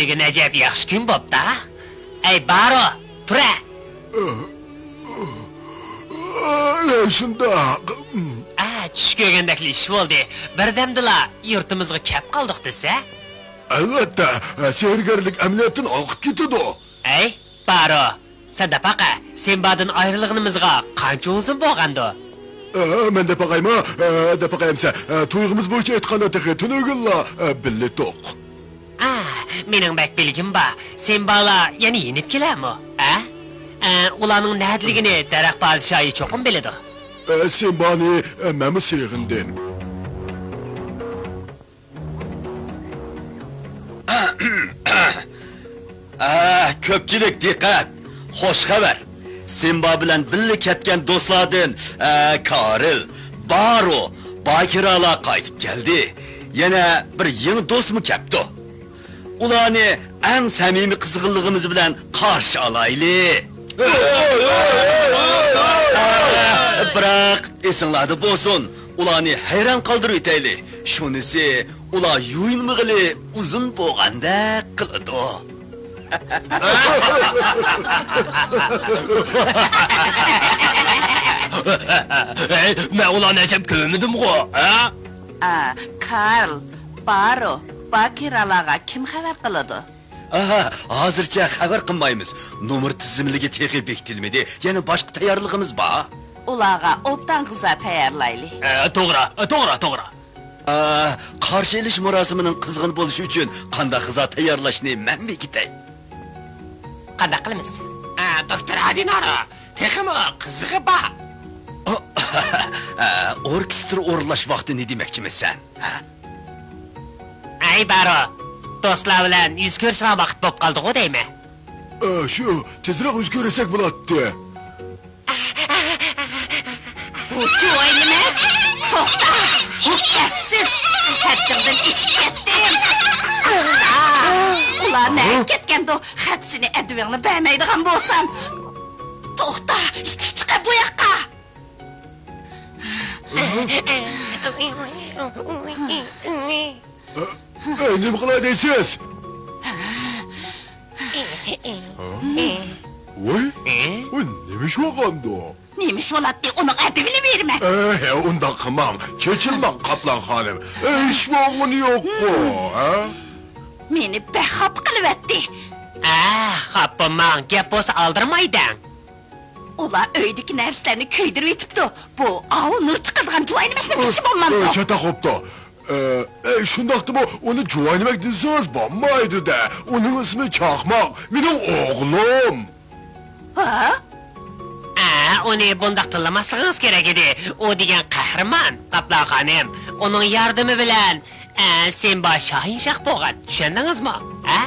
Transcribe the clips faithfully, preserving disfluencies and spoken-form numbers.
بۈگۈن ئەجەب ياخشى كۈن بوپتا. ئەي، بارو، تۇرە! ئە، شۇنداق. ئە، چۈش كۆرگەندەكلا ئىش بولدى. بىردەمدىلا يۇرتىمىزغا كەپ قالدۇق دېسە. ئەلۋەتتە، سېھىرگەرلىك ئەمەلىيەتتىن ھالقىپ كېتىدۇ. ئەي، بارو، سەن دەپ باقە، سىمبادىن ئايرىلغىنىمىزغا قانچە ئۇزۇن بولغاندۇ؟ ئە، مەن دەپ باقايمۇ؟ ئە، دەپ باقاي ئەمسە. ئە، تۇيغۇمىز بويىچە ئېيتقاندا، تېخى تۈنۈگۈنلا، ئە، بىللە ئىدۇق. ئا، مېنىڭ بەك بىلگۈم بار. سىمبالار يەنە يېنىپ كېلەرمۇ؟ ئە؟ ئە، ئۇلارنىڭ نەدىلىكىنى دەرەخ پادىشاھى چوقۇم بىلىدۇ. ئە، سىمبانى، ئە، مەنمۇ سېغىندىم. ئە، كۆپچىلىك دىققەت! خوش خەۋەر! سىمبا بىلەن بىللە كەتكەن دوستلاردىن، ئە، كارل، بارو، باكىرالار قايتىپ كەلدى. يەنە بىر يېڭى دوستمۇ كەپتۇ. ئۇلارنى ئەڭ سەمىمىي قىزغىنلىقىمىز بىلەن قارشى ئالايلى. بىراق، ئېسىڭلاردا بولسۇن، ئۇلارنى ھەيران قالدۇرۇۋېتەيلى. شۇنىسى، ئۇلار يۇيۇنمىغىلى ئۇزۇن بولغاندەك قىلىدۇ. ھەي، مەن ئۇلارنى ئەجەب كۆرمىدىمغۇ، ھە؟ ئا، كارل، بارو، باكىرالارغا كىم خەۋەر قىلىدۇ؟ ئاھا، ھازىرچە خەۋەر قىلمايمىز. نومۇر تىزىملىكى تېخى بېكىتىلمىدى. يەنە باشقا تەييارلىقىمىز بار. ئۇلارغا ئوبدان غىزا تەييارلايلى. ئە، توغرا، توغرا، توغرا. ئا، قارشى ئېلىش مۇراسىمىنىڭ قىزغىن بولۇشى ئۈچۈن قانداق غىزا تەييارلاشنى مەن بېكىتەي. قانداق قىلىمىز؟ ئە، دوكتور ئادىنارو، تېخىمۇ قىزىقى بار. ئا، ئە، ئوركېستىر ئورۇنلاش ۋاقتىنى دېمەكچىمىسەن؟ ھە؟ ئەي بارو، دوستلار بىلەن يۈز كۆرۈشىدىغان ۋاقىت بولۇپ قالدىغۇ دەيمەن. ئە، شۇ، تېزرەك يۈز كۆرۈشسەك بولاتتى. بۇ جۇۋاي نېمە؟ توختا! بۇ كەپسىز! ھەددىڭدىن ئېشىپ كەتتىڭ! ئاستا! ئۇلار نەگە كەتكەندۇ؟ خەپسىنى ئەدىۋىڭنى بەرمەيدىغان بولسام! توختا! ئىتتىك چىقە بۇ ياققا! ئەي، نېمە قىلاي دەيسىز؟ ھە؟ ۋاي، ۋاي، نېمە ئىش بولغاندۇ؟ نېمە ئىش بولاتتى؟ ئۇنىڭ ئەدىۋىنى بېرىمەن. ئە، ھە، ئۇنداق قىلماڭ. چېچىلماڭ، قاپلان خانىم. ئە، ئىش بولغىنى يوققۇ، ھە؟ مېنى بەك خاپا قىلىۋەتتى. ئە، خاپا بولماڭ، گەپ بولسا ئالدىرىماي دەڭ. ئۇلار ئۆيدىكى نەرسىلەرنى كۆيدۈرۈۋېتىپتۇ. بۇ ئاۋۇ نۇر چىقىرىدىغان جۇۋاينىمەكنىڭ ئىشى بولمامدۇ؟ ئۆ، چاتاق بوپتۇ. ئە، ئە، شۇنداقتىمۇ ئۇنى جۇۋاينىمەك دېسىڭىز بولمايدۇ-دە. ئۇنىڭ ئىسمى چاقماق. مېنىڭ ئوغلۇم. ھە؟ ئە، ئۇنى بۇنداق تىللىماسلىقىڭىز كېرەك ئىدى. ئۇ دېگەن قەھرىمان، قاپلان خانىم. ئۇنىڭ ياردىمى بىلەن، ئە، سىمبا شاھىنشاھ بولغان. چۈشەندىڭىزمۇ؟ ھە؟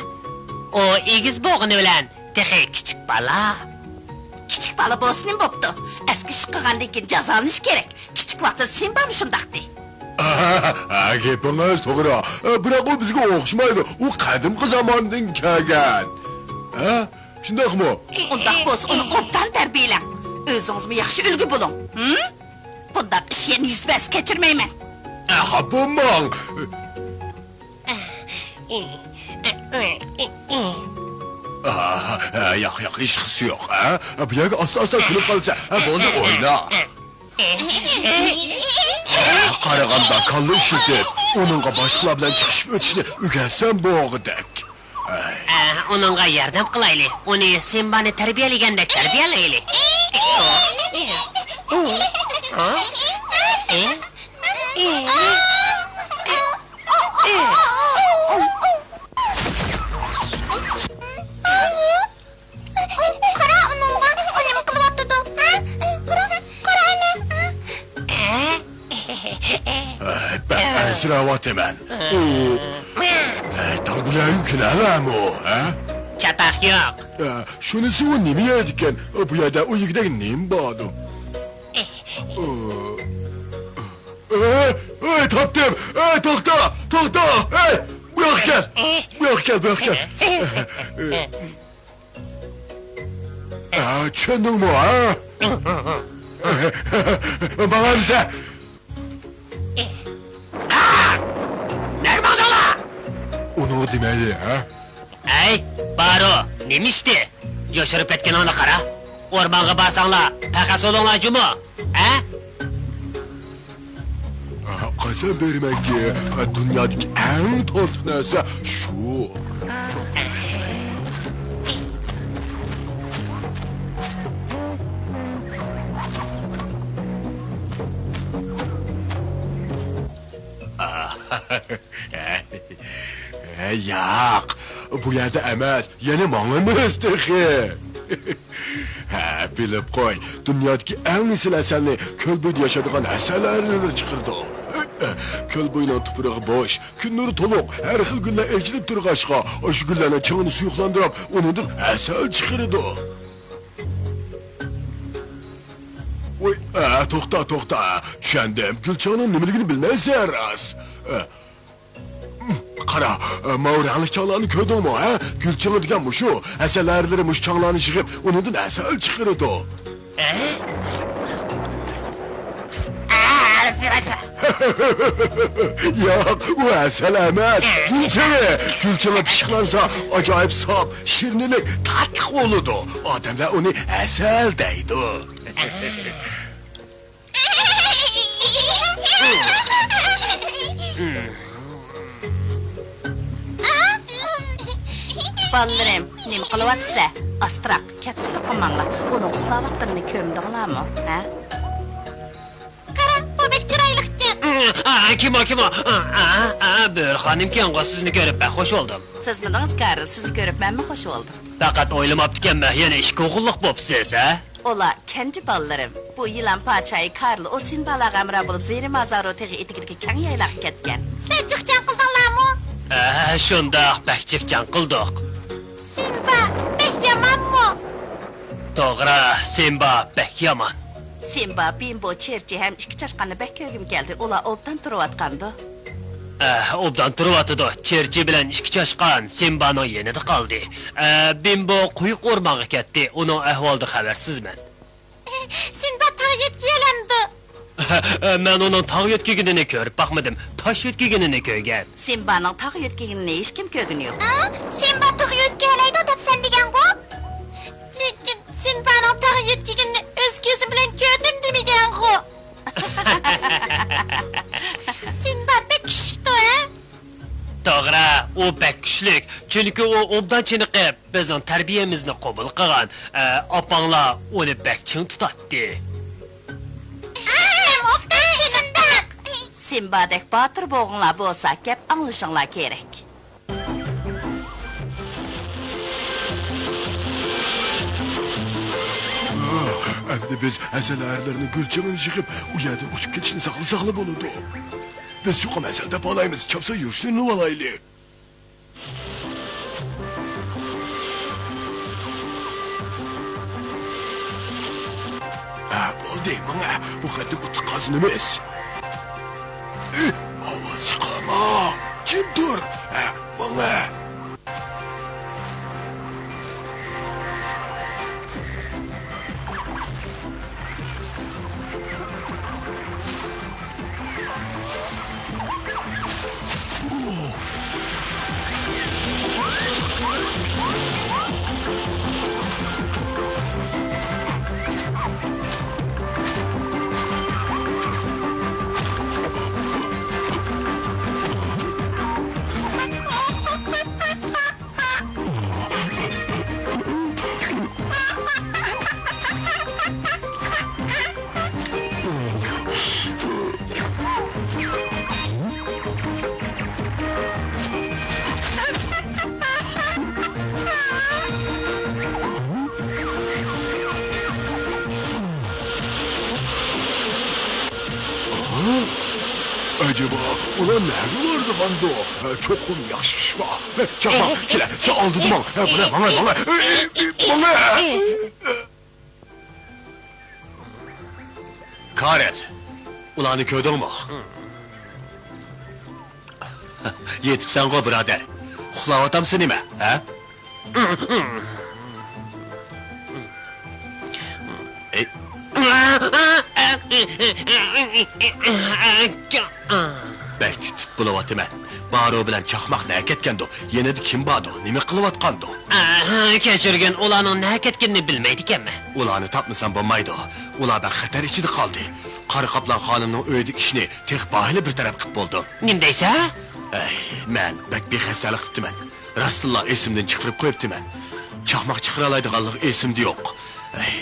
ئۇ ئېگىز بولغىنى بىلەن تېخى كىچىك بالا. كىچىك بالا بولسا نېمە بوپتۇ؟ ئەسكى ئىش قىلغاندىن كېيىن جازالىنىشى كېرەك. كىچىك ۋاقتىدا سىمبامۇ شۇنداقتى. ھە، گېپىڭىز توغرا. بىراق ئۇ بىزگە ئوخشىمايدۇ. ئۇ قەدىمكى زاماندىن كەلگەن. ھە؟ شۇنداقمۇ؟ ئۇنداق بولسا ئۇنى ئوبدان تەربىيەلەڭ. ئۆزىڭىزمۇ ياخشى ئۈلگە بولۇڭ. ھىم؟ بۇنداق ئىش يەنە يۈز بەرسە كەچۈرمەيمەن. ئە، خاپا بولماڭ. ئاھ، ئە، ياق، ياق، ھېچقىسى يوق، ھە؟ بۇ يەرگە ئاستا-ئاستا كۈلۈپ قالسا، ھە، بولدى، ئوينا. قارىغاندا كاللا ئىشلىتىپ، ئۇنىڭغا باشقىلار بىلەن چىقىشىپ ئۆتۈشنى ئۆگەتسەم بولغۇدەك. ئە، ئۇنىڭغا ياردەم قىلايلى. ئۇنى سىمبانى تەربىيەلىگەندەك تەربىيەلەيلى. قارا ئۇنىڭغا، ئۇ نېمە قىلىۋاتىدۇ؟ ھە؟ قارا، قارايلى. ھە، بەك ئەنسىرەۋاتىمەن. ئۇ، ھە، تاڭ بىلەن كۈنەلەرمۇ، ھە؟ چاتاق يوق. ھە، شۇنىسى ئۇ نېمە يەيدىكەن؟ بۇ يەردە ئۇ يېگۈدەك نېمە باردۇ؟ ئۇ، ئەي، ئەي، تاپتىم! ئەي، توختا! توختا! ئەي، بۇ ياققا كەل! بۇ ياققا كەل، بۇ ياققا كەل! ئە، چۈشەندىڭمۇ، ھە؟ ماڭامسەن؟ نەگە ماڭدىڭلار؟ ئۇنىڭغا دېمەيلى، ھە؟ ئەي، بارۇ، نېمە ئىشتى؟ يوشۇرۇپ كەتكىنىڭنى قارا. ئورمانغا بارساڭلار، پەخەس بولۇڭلار جۇمۇ، ھە؟ قەسەم بېرىمەنكى، دۇنيادىكى ئەڭ تاتلىق نەرسە شۇ. ياق، بۇ يەردە ئەمەس، يەنە ماڭىمىز تېخى. ھە، بىلىپ قوي، دۇنيادىكى ئەڭ ئېسىل ھەسەلنى كۆل بويىدا ياشايدىغان ھەسەل ئەرلىرى چىقىرىدۇ. كۆل بويىنىڭ تۇپرىقى بوش، كۈن نۇرى تولۇق، ھەر خىل گۈللەر ئېچىلىپ تۇرغاچقا، ئاشۇ گۈللەرنىڭ چېڭىنى سۇيۇقلاندۇرۇپ، ئۇنىڭدىن ھەسەل چىقىرىدۇ. ۋوي، ئە، توختا، توختا. چۈشەندىم. گۈلچېڭىنىڭ نېمىلىكىنى بىلمەيسەن، راست. ئە، قارا، ئە، ماۋۇ رەڭلىك چاڭلارنى كۆردۈڭمۇ، ھە؟ گۈلچېڭى دېگەن مۇشۇ. ھەسەل ئەرلىرى مۇشۇ چاڭلارنى يىغىپ، ئۇنىڭدىن ھەسەل چىقىرىدۇ. ياق، ئۇ ھەسەل ئەمەس، گۈلچېڭى. گۈلچېڭى پىششىقلانسا، ئاجايىپ ساپ، شىرنىلىك، تاتلىق بولىدۇ. ئادەملەر ئۇنى ھەسەل دەيدۇ. بالىلىرىم، نېمە قىلىۋاتىسىلەر؟ ئاستىراق، كەپسىزلىك قىلماڭلار. ئۇنىڭ ئۇخلاۋاتقىنىنى كۆرمىدىڭلارمۇ، ھە؟ قارا، بۇ بەك چىرايلىقكەن. ئا، كىم ئۇ، كىم ئۇ؟ ئا، ئا، ئا، بۆرە خانىمكەنغۇ، سىزنى كۆرۈپ بەك خوش بولدۇم. سىزمىدىڭىز، كارل، سىزنى كۆرۈپ مەنمۇ خوش بولدۇم. پەقەت ئويلىماپتىكەنمەن، يەنە ئىككى ئوغۇللۇق بوپسىز، ھە؟ ئۇلار كەنجى بالىلىرىم. بۇ يىلان پادىشاھى كارل ئۇ سىمبالارغا ھەمراھ بولۇپ، زېرىمازارو تېغى ئېتىكىدىكى كەڭ يايلاققا كەتكەن. سىلەر جىق جەڭ قىلدىڭلارمۇ؟ ھە، شۇنداق، بەك جىق جەڭ قىلدۇق. سىمبا بەك يامانمۇ؟ توغرا، سىمبا بەك يامان. سىمبا، بىمبو، چېرچى ھەم ئىككى چاشقاننى بەك كۆرگۈم كەلدى. ئۇلار ئوبدان تۇرۇۋاتقاندۇ. ئە، ئوبدان تۇرۇۋاتىدۇ. چېرچى بىلەن ئىككى چاشقان سىمبانىڭ يېنىدا قالدى. ئە، بىمبو قويۇق ئورمانغا كەتتى. ئۇنىڭ ئەھۋالىدىن خەۋەرسىزمەن. سىمبا تاغ يۆتكىيەلەمدۇ؟ ئە، مەن ئۇنىڭ تاغ يۆتكىگىنىنى كۆرۈپ باقمىدىم. تاش يۆتكىگىنىنى كۆرگەن. سىمبانىڭ تاغ يۆتكىگىنىنى ھېچكىم كۆرگىنى يوق. ئا، سىمبا تاغ يۆتكىيەلەيدۇ دەپ سەن دېگەنغۇ؟ لېكىن سىمبانىڭ تاغ يۆتكىگىنىنى ئۆز كۆزۈم بىلەن كۆردۈم دېمىگەنغۇ؟ سىمبا بەك كۈچلۈكتۇ، ھە؟ توغرا، ئۇ بەك كۈچلۈك، چۈنكى ئۇ ئوبدان چېنىقىپ، بىزنىڭ تەربىيەمىزنى قوبۇل قىلغان. ئە، ئاپاڭلار ئۇنى بەك چىڭ تۇتاتتى. ئەم، ئوبدان چېنىقتۇق. سىمبادەك باتۇر بولغۇڭلار بولسا، گەپ ئاڭلىشىڭلار كېرەك. ئەمدى بىز ھەسەل ئەرلىرىنىڭ گۈلچېڭىنى يىغىپ، ئۇ يەردىن ئۇچۇپ كېتىشنى ساقلىساقلا بولىدۇ. بىز چوقۇم ھەسەل تاپالايمىز، چاپسان يۈرۈشنى ئالايلى. ھە، بولدى، ماڭە. بۇ قېتىم ئۇتۇق قازىنىمىز. ئى، ئاۋاز چىقارما. جىم تۇر. ھە، ماڭە. ئەجەبا، ئۇلار نەگە بارىدىغاندۇ؟ چوقۇم ياخشى ئىش بار. چاقماق، كېلە، سەن ئالدىدا ماڭ. بۇلار ماڭا، ماڭا، ماڭا. كارل، ئۇلارنى كۆردۈڭمۇ؟ يېتىپسەنغۇ، بۇرادەر. ئۇخلاۋاتامسەن نېمە، ھە؟ ئەي. بەك تىت-تىت بولۇۋاتىمەن. بارو بىلەن چاقماق نەگە كەتكەندۇ؟ يېنىدا كىم باردۇ؟ نېمە قىلىۋاتقاندۇ؟ ئاھ، كەچۈرگىن، ئۇلارنىڭ نەگە كەتكىنىنى بىلمەيدىكەنمەن. ئۇلارنى تاپمىسام بولمايدۇ. ئۇلار بەك خەتەر ئىچىدە قالدى. قارا قاپلان خانىمنىڭ ئۆيىدىكى ئىشنى تېخى باھىلى بىر تەرەپ قىپ بولدۇم. نېمە دەيسەن؟ ئەي، مەن بەك بىخەستەلىك قىپتىمەن. راستتىنلا ئېسىمدىن چىقىرىپ قويۇپتىمەن. چاقماق چىقىرالايدىغانلىقى ئېسىمدە يوق. ئەي.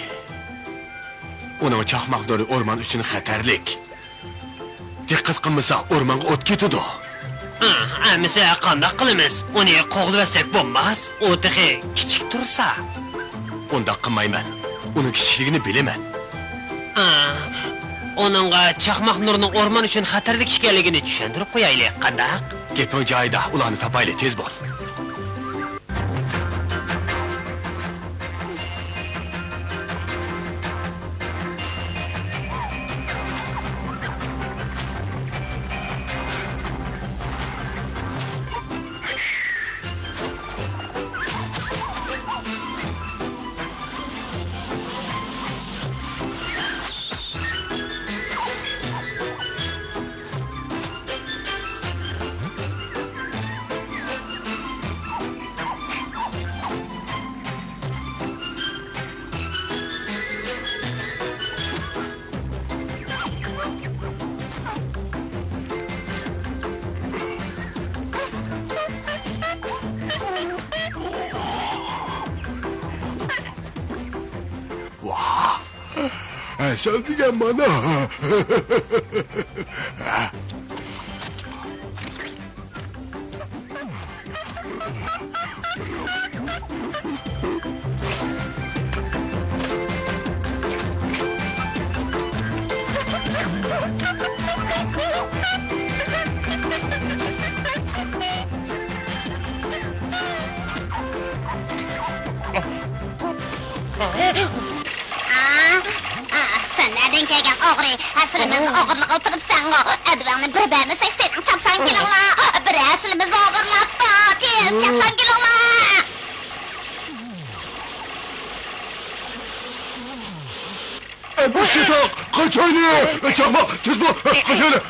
ئۇنىڭ چاقماق نۇرى ئورمان ئۈچۈن خەتەرلىك. دىققەت قىلمىسا، ئورمانغا ئوت كېتىدۇ. ئەمىسە قانداق قىلىمىز؟ ئۇنى قوغلىۋەتسەك بولماس، ئۇ تېخى كىچىك تۇرسا. ئۇنداق قىلمايمەن. ئۇنىڭ كىچىكلىكىنى بىلىمەن. ئۇنىڭغا چاقماق نۇرىنىڭ ئورمان ئۈچۈن خەتەرلىك ئىكەنلىكىنى چۈشەندۈرۈپ قويايلى، قانداق؟ گېپىڭ جايىدا، ئۇلارنى تاپايلى، تېز بول. ۋاھ! ھەسەل دېگەن مانا! ئاھ، ئاھ، سەن نەدىن كەلگەن ئوغرى؟ ھەسىلىمىزنى ئوغرىلىققا تۇرۇپسەنغۇ. ئەدۋەڭنى بىر بەرمىسەك، سېنىڭ چاپسان گېلىڭلا بىر ھەسىلىمىزنى ئوغرىلاپتۇ. تېز، چاپسان گېلىڭلا! ئەدۋەك شېتاق، قاچايلى! چاقماق، تېز بول، قاچايلى!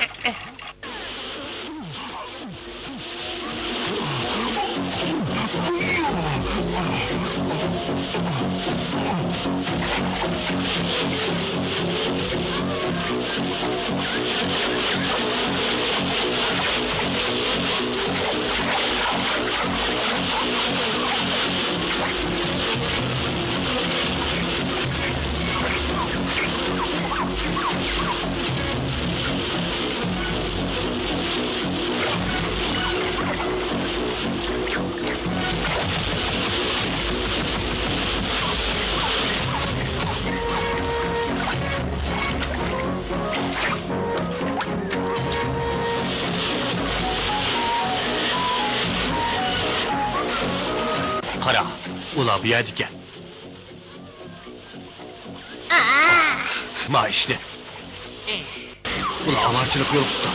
ئۇلار بۇ يەردىكەن. ئا! ما ئىشنى. ئۇلار ئاۋارىچىلىك يول قىپتۇ.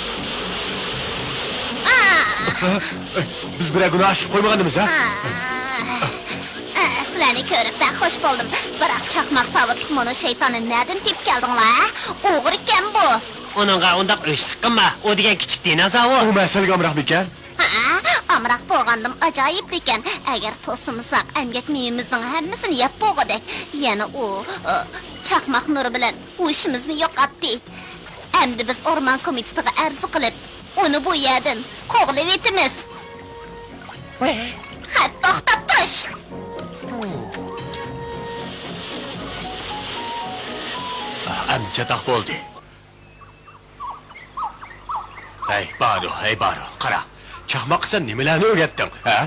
ئا! بىز بىرەر گۇناھ ئىش قىلىپ قويمىغانمىز، ھە؟ ئا! ئا، سىلەرنى كۆرۈپ بەك خوش بولدۇم. بىراق چاقماق ساۋۇتلۇق مۇنۇ شەيتاننى نەدىن تېپىپ كەلدىڭلار، ھە؟ ئوغرىكەن بۇ. ئۇنىڭغا ئۇنداق ئۆچلۈك قىلما، ئۇ دېگەن كىچىك دىنوزاۋۇر. ئۇ مەسىلىگە ئامراقمىكەن؟ ھە، ئامراق بولغاندىمۇ ئاجايىپ ئىكەن. ئەگەر توسۇمىساق، ئەمگەك مېۋىمىزنىڭ ھەممىسىنى يەپ بولغۇدەك. يەنە ئۇ، ئۇ، چاقماق نۇرى بىلەن ھوشىمىزنى يوقاتتى. ئەمدى بىز ئورمان كومىتېتىغا ئەرز قىلىپ، ئۇنى بۇ يەردىن قوغلىۋېتىمىز. ھە، توختاپ تۇرۇش! ئەمدى چاتاق بولدى. ھەي، بارۇ، ھەي، بارۇ، قارا. چاقماققا سەن نېمىلەرنى ئۆگەتتىڭ، ھە؟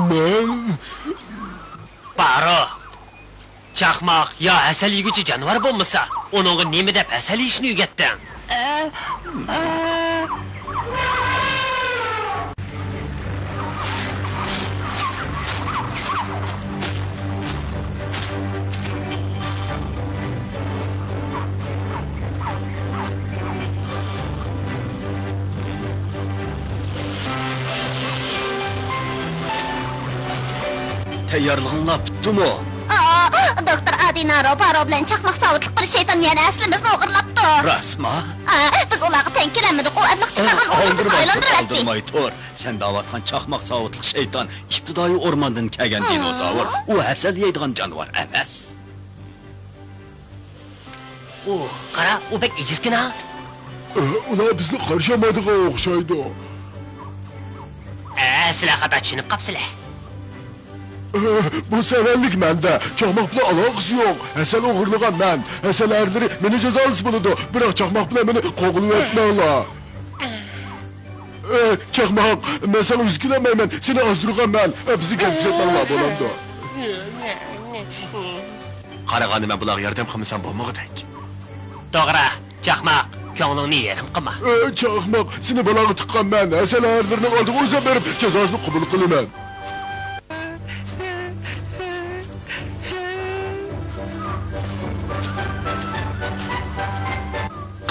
مەن؟ بارۇ، چاقماق يا ھەسەل يېگۈچى جانىۋار بولمىسا، ئۇنىڭغا نېمە دەپ ھەسەل يېيىشنى ئۆگەتتىڭ؟ تەييارلىقىڭلار پۈتتىمۇ؟ ئا، دوكتور ئادىنارو، بارو بىلەن چاقماق ساۋۇتلۇق بىر شەيتان يەنە ھەسىلىمىزنى ئوغرىلاپتۇ. راستما؟ ئا، بىز ئۇلارغا تەڭ كېلەلمىدۇق، ئۇ ئەبلەخ چىقارغان ئۇ قىزنى ئالدىرىماي تۇر، ئايلاندۇرۇۋەتتى. ئالدىرىماي تۇر. سەن دەۋاتقان چاقماق ساۋۇتلۇق شەيتان ئىپتىدائىي ئورماندىن كەلگەن دىنوزاۋر. ئۇ ھەسەل يەيدىغان جانىۋار ئەمەس. ئۇ، قارا، ئۇ بەك ئېگىزكەن ھا. ئۇلار بىزنى قارشى ئالمايدىغان ئوخشايدۇ. ئە، سىلەر خاتا چۈشىنىپ قاپسىلەر. بۇ سەۋەنلىك مەندە. چاقماق بىلەن ئالاقىسى يوق. ھەسەل ئوغرىلىغان مەن. ھەسەل ئەرلىرى مېنى جازالىسا بولىدۇ. بىراق چاقماق بىلەن مېنى قوغلىۋەتمەڭلار. ئە، چاقماق، مەن ساڭا يۈز كېلەلمەيمەن، سېنى ئازدۇرغانمەن. ئە، بىزنى گەپ ئىشلەتمەڭلار، بولامدۇ؟ قارىغاندا مەن بۇلارغا ياردەم قىلمىسام بولمىغۇدەك. توغرا، چاقماق، كۆڭلۈڭنى يېرىم قىلما. ئە، چاقماق، سېنى بالاغا تىققانمەن، ھەسەل ئەرلىرىنىڭ ئالدىغا ئۆزۈم بېرىپ جازاسىنى قوبۇل قىلىمەن.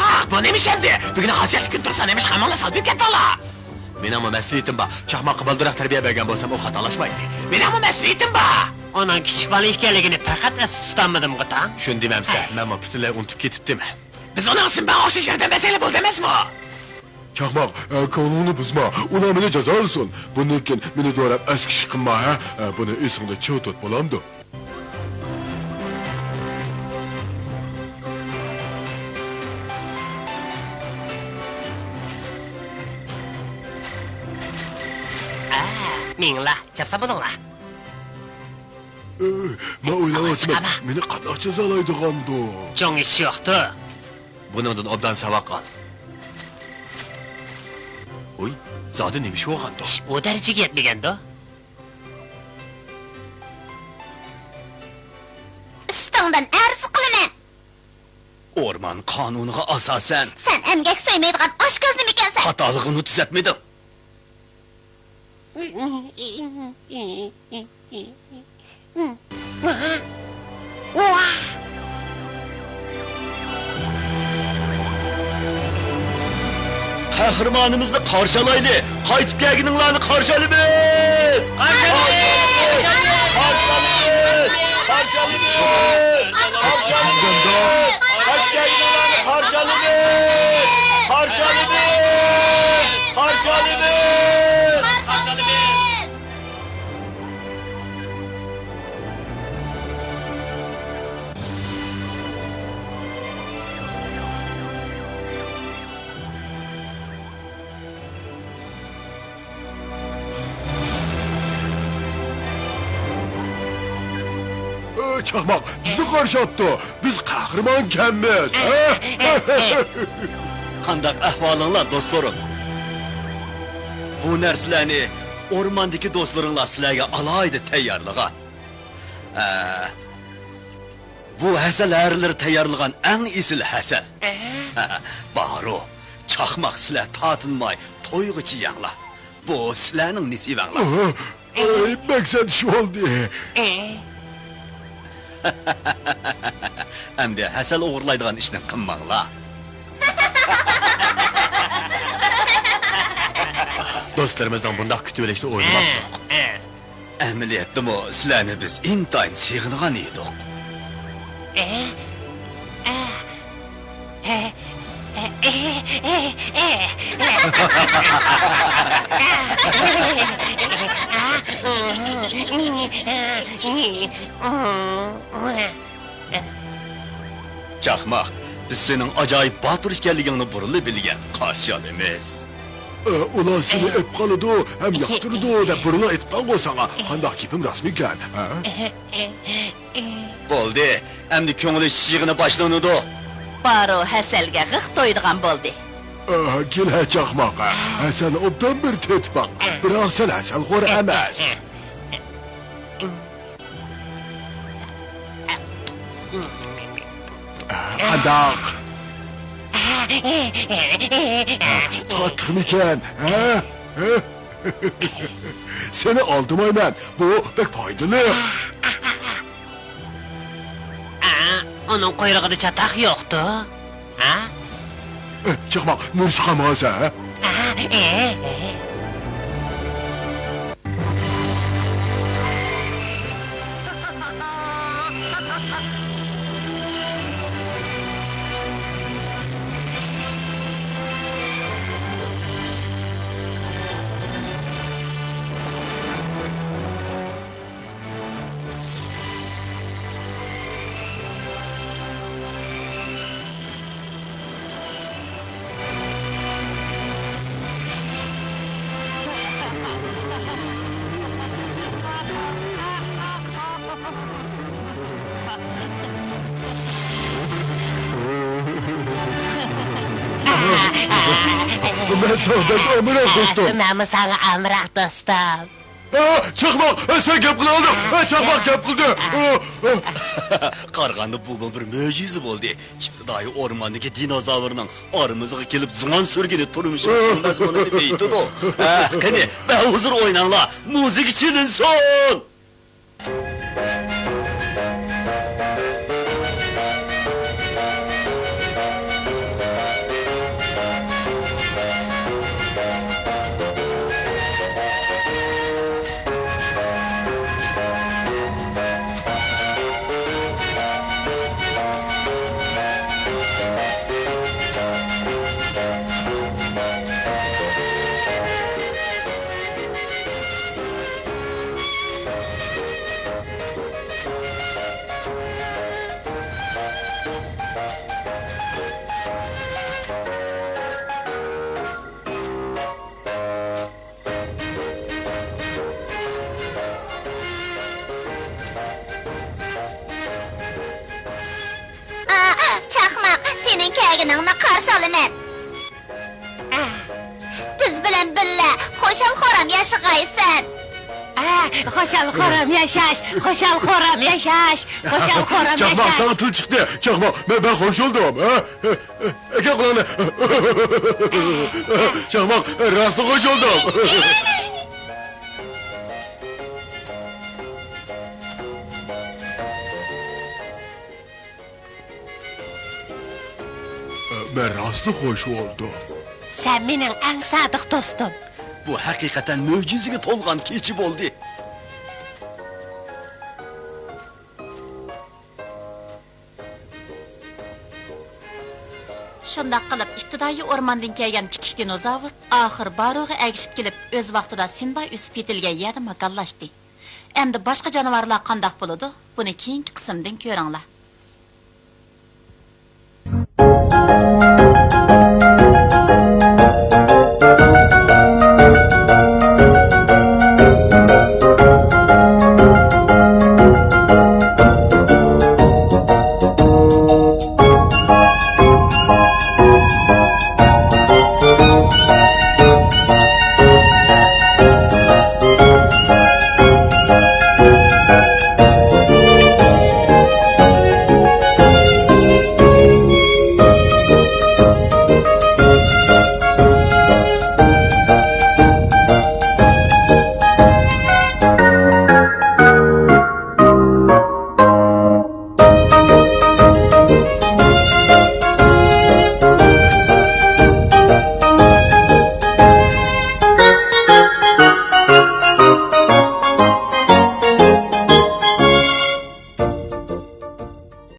ئاھ، بۇ نېمە ئىش ئەمدى؟ بۈگۈن خاسىيەتلىك كۈن تۇرسا، نېمىشقا ھەممىڭلار سالپىيىپ كەتتىڭلار؟ مېنىڭمۇ مەسئۇلىيىتىم بار. چاقماققا بالدۇرراق تەربىيە بەرگەن بولسام، ئۇ خاتالاشمايتتى. مېنىڭمۇ مەسئۇلىيىتىم بار. ئۇنىڭ كىچىك بالا ئىكەنلىكىنى پەقەت ئەستە تۇتالمىدىمغۇ تا؟ شۇنى دېمەمسە، مەنمۇ پۈتۈنلەي ئۇنتۇپ كېتىپتىمەن. بىز ئۇنىڭ ئىسمى بار ئوخشاش ياردەم بەرسەيلى بولدى ئەمەسمۇ؟ چاقماق، ئە، كۆڭلۈڭنى بۇزما. ئۇلار مېنى جازالىسۇن. بۇندىن كېيىن مېنى دوراپ ئەسكى ئىش قىلما، ھە؟ ئە، بۇنى ئېسىڭدە چىڭ تۇت، بولامدۇ؟ ئە، مېڭىڭلار، چاپسان بولۇڭلار. ئە، مەن ئويلاۋاتىمەن، مېنى قانداق جازالايدىغاندۇ؟ چوڭ ئىش يوقتۇ. بۇنىڭدىن ئوبدان ساۋاق ئال. ۋۇي، زادى نېمە ئىش بولغاندۇ؟ ئىش ئۇ دەرىجىگە يەتمىگەندۇ. ئۈستۈڭدىن ئەرز قىلىمەن! ئورمان قانۇنىغا ئاساسەن، سەن ئەمگەك سۆيمەيدىغان ئاشكۆز نېمىكەنسەن؟ خاتالىقىڭنى تۈزەتمىدىڭ. قەھرىمانىمىزنى قارشى ئالايلى! قايتىپ كەلگىنىڭلارنى قارشى ئالىمىز! قارشى ئالىمىز! قارشى ئالىمىز! قارشى ئالىمىز! قارشى ئالىمىز! قايتىپ كەلگىنىڭلارنى قارشى ئالىمىز! قارشى ئالىمىز! قارشى ئالىمىز! قارشى ئالىمىز! ئۆ، چاقماق، بىزنى قارشاپتۇ. بىز قەھرىمانكەنمىز. قانداق ئەھۋالىڭلار، دوستلىرىم؟ بۇ نەرسىلەرنى ئورماندىكى دوستلىرىڭلار سىلەرگە ئالاھىدە تەييارلىغان. ئە، بۇ ھەسەل ھەرىلىرى تەييارلىغان ئەڭ ئېسىل ھەسەل. ئەھە. بارۇ، چاقماق سىلەر تارتىنماي تويغىچە يەڭلار. بۇ سىلەرنىڭ نېسىۋەڭلار. ئەھە. ئەي، بەك سەت ئىش بولدى. ئەمدى ھەسەل ئوغرىلايدىغان ئىشنى قىلماڭلار. دوستلىرىمىزنىڭ بۇنداق كۈتۈۋېلىشىنى ئويلىماپتۇق. ئەمەلىيەتتىمۇ سىلەرنى بىز ئىنتايىن سېغىنغان ئىدۇق. چاقماق، بىز سېنىڭ ئاجايىپ باتۇر ئىكەنلىكىڭنى بۇرۇنلا بىلگەن، قارشى ئالىمىز. ئە، ئۇلار سېنى ئېپ قالىدۇ ھەم ياقتۇرىدۇ دەپ بۇرۇنلا ئېيتقانغۇ ساڭا. قانداق گېپىم راسمىكەن، ھە؟ بولدى، ئەمدى كۆڭۈل ئېچىش يىغىنى باشلىنىدۇ. بارۇ ھەسەلگە غىق تويىدىغان بولدى. ئە، كېلە چاقماق، ھەسەلنى ئوبدان بىر تېتىپ باق. بىراق سەن ھەسەلخور ئەمەس. قانداق؟ تاتلىقمىكەن، ھە؟ سېنى ئالدىمايمەن، بۇ بەك پايدىلىق. ئۇنىڭ قۇيرۇقىدا چاتاق يوقتۇ. ھە؟ چاقماق، نۇر چىقارمىغانسەن، ھە؟ مەن ساڭا بەك ئامراق، دوستۇم. مەنمۇ ساڭا ئامراق، دوستۇم. ئا، چاقماق، سەن گەپ قىلالدىڭ. ئا، چاقماق گەپ قىلدى. ئا، ئا. قارىغاندا بۇمۇ بىر مۆجىزە بولدى. ئىپتىدائىي ئورماندىكى دىنوزاۋرنىڭ ئارىمىزغا كېلىپ زۇڭان سۈرگىنى تۇرمۇشىمىزنىڭ مەزمۇنىنى بېيىتىدۇ. ھە، قېنى، بەھۇزۇر ئويناڭلار، مۇزىكا چېلىنسۇن! ئا، چاقماق، سېنىڭ كەلگىنىڭنى قارشى ئالىمەن. بىز بىلەن بىللە خۇشال-خۇرام ياشىغايسەن. ئا، خۇشال-خۇرام ياشاش، خۇشال-خۇرام ياشاش، خۇشال-خۇرام ياشاش. چاقماق، ساڭا تىل چىقتى. چاقماق، مەن، مەن خۇش بولدۇم. ھە؟ ئەكە قۇلاقنى. چاقماق، راستلا خۇش بولدۇم. مەن راستلا خۇش بولدۇم. سەن مېنىڭ ئەڭ سادىق دوستۇم. بۇ ھەقىقەتەن مۆجىزىگە تولغان كېچە بولدى. شۇنداق قىلىپ، ئىپتىدائىي ئورماندىن كەلگەن كىچىك دىنوزاۋر ئاخىر باروغا ئەگىشىپ كېلىپ، ئۆز ۋاقتىدا سىمبا ئۆسۈپ يېتىلگەن يەردە ماكانلاشتى. ئەمدى باشقا جانىۋارلار قانداق بولىدۇ؟ بۇنى كېيىنكى قىسىمدىن كۆرۈڭلار.